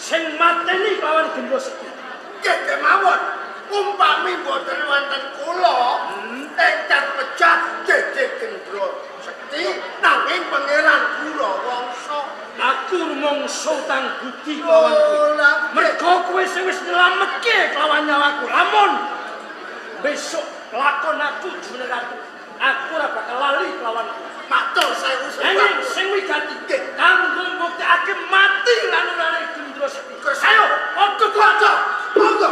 Sing mateni kelawan Gendra Sekti. Nggih kemawon. Umpami mboten wonten kula, ingkang pejah nggih Gendra Sekti nanging Pangeran Gurawangsa. Aku rumangsa utang budi kelawan kowe. Mergo kowe sing wis nyelametke kelawan nyawaku. Lamun besok lakon aku jumeneng ratu, aku ora bakal lali kelawan kowe. Matur sewu Nanging sing wigati kanggo mbuktekake mati lan orane Gendra Sekti. Ayo, padha kuwaca. Monggo.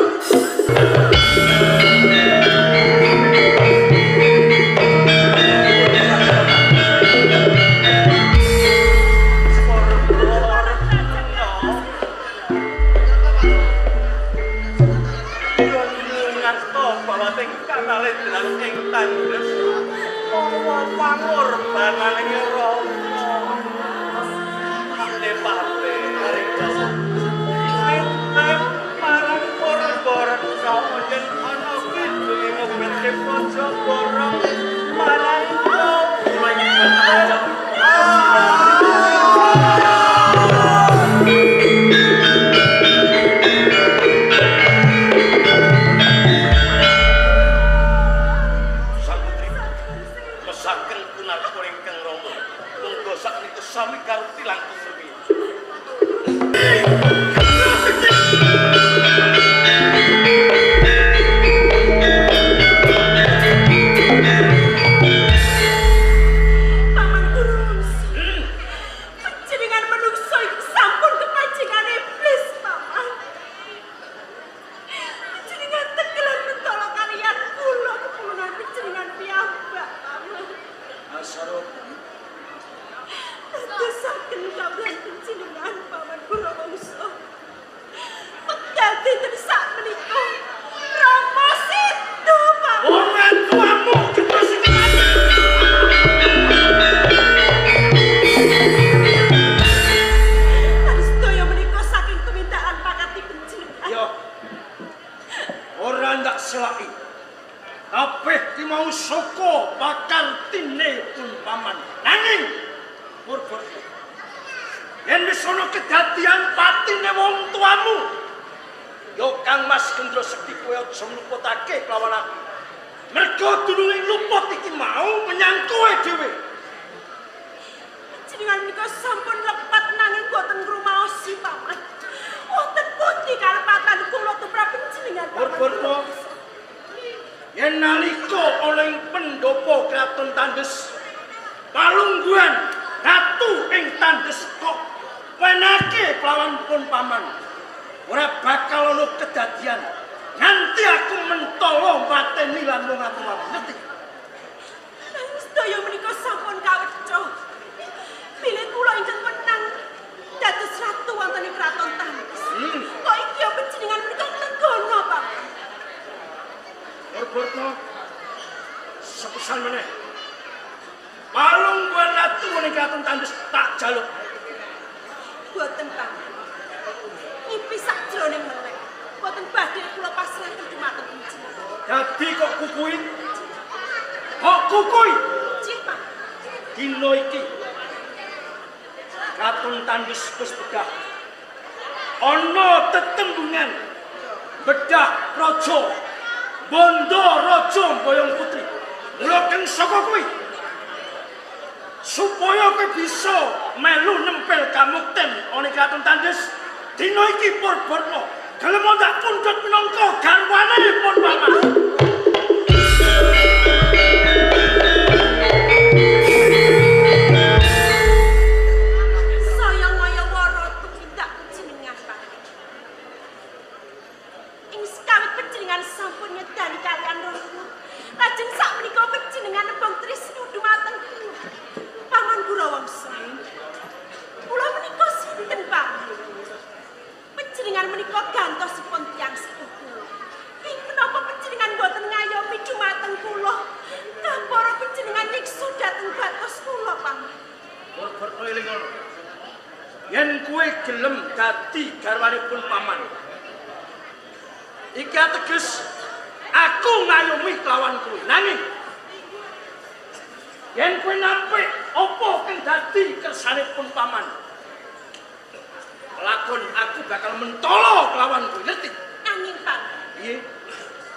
Lakon aku bakal mentolo kelawan kowe, ngerti? Nanging Pangeran. Piye?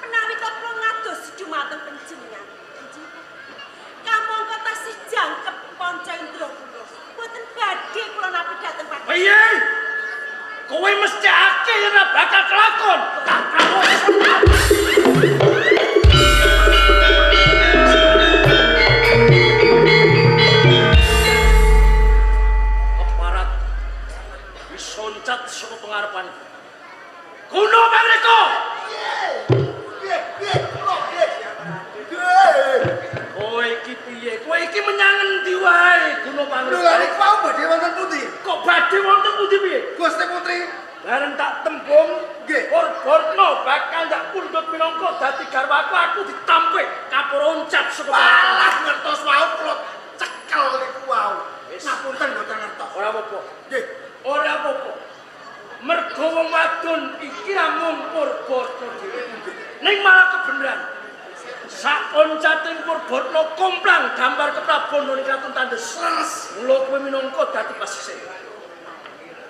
Menawi to kula ngados dumateng panjenengan. Kamangka tasih jangkep Panca Indra kula. Mboten badhe kula napi dhateng Paduka. Piye? Kowe mesthekake yen ora bakal kelakon. Tak Keparat wis loncat saka pengarepanku. Kuno Pangreka. Piye? Piye? Kula piye? Piye? Kowe iki piye? Kowe iki menyang endi wae, Kuno Lho Pangreka? lha niku wau badhe wonten pundi? Kok badhe wonten pundi piye? Gusti Putri. Bareng tak tembung, Nggih. Purborna bakal tak pundhut minangka dadi garwaku, aku ditampik kapur loncat saka pengarepanku. Walah ngertos wau kula cekel niku wau. Wis. Ngapunten mboten ngertos. Ora apa-apa. Nggih. Ora apa-apa. Mergo wong wadon iki ra mung Purborna dhewe. Ning malah kebenaran. Sak loncating Purborna komplang gambar keprabon ning Kraton Tandes. Leres. Mula kowe minangka dadi pasise.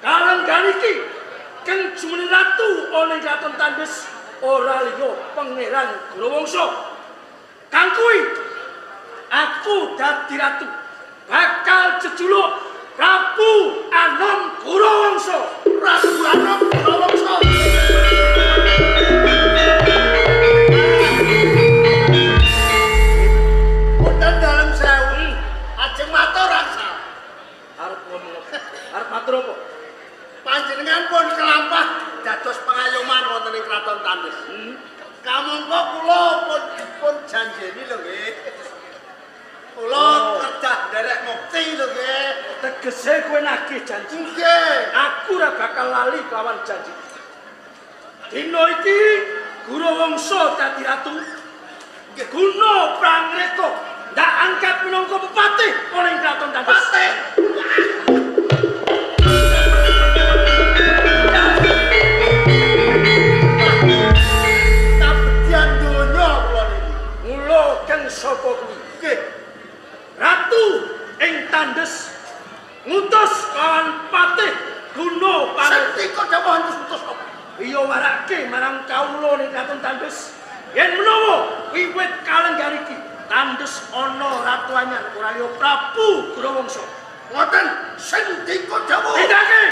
Kalenggan iki kang jumene ratu ana ing Kraton Tandes ora liya Pangeran Gurawangsa. Kang kuwi aku dadi ratu bakal jejuluk Prabu Anom Gurawangsa. Prabu Anom Gurawangsa. Punten dalem sewu. Ajeng matur angsal. Arep ngomong apa? Arep matur apa? Panjenengan pun kelampah dados pengayoman wonten ing Kraton Tandes. Kamangka kula pun dipun janjeni lho nggih. Kula kerja nderek mukti lho nggih. Tegese kowe nagih janji. Nggih. Aku ora bakal lali kelawan janji. Dina iki Gurawangsa dadi ratu. Guna Prangreka ndak angkat minangka bupati ana ing Kraton Tandes. Patih. Kabedian donya kula niki. Mula kang sapa kuwi? Nggih. Ratu ing Tandes ngutus lawan patih Guna Prangreka. Sendika dawuh entus-entus apa? Iya warake marang kawula ning Kraton Tandes. Yen menawa wiwit kalenggan iki Tandes ana ratu anyar ora liya Prabu Gurawangsa. Ngoten sendika dawuh. Tindake.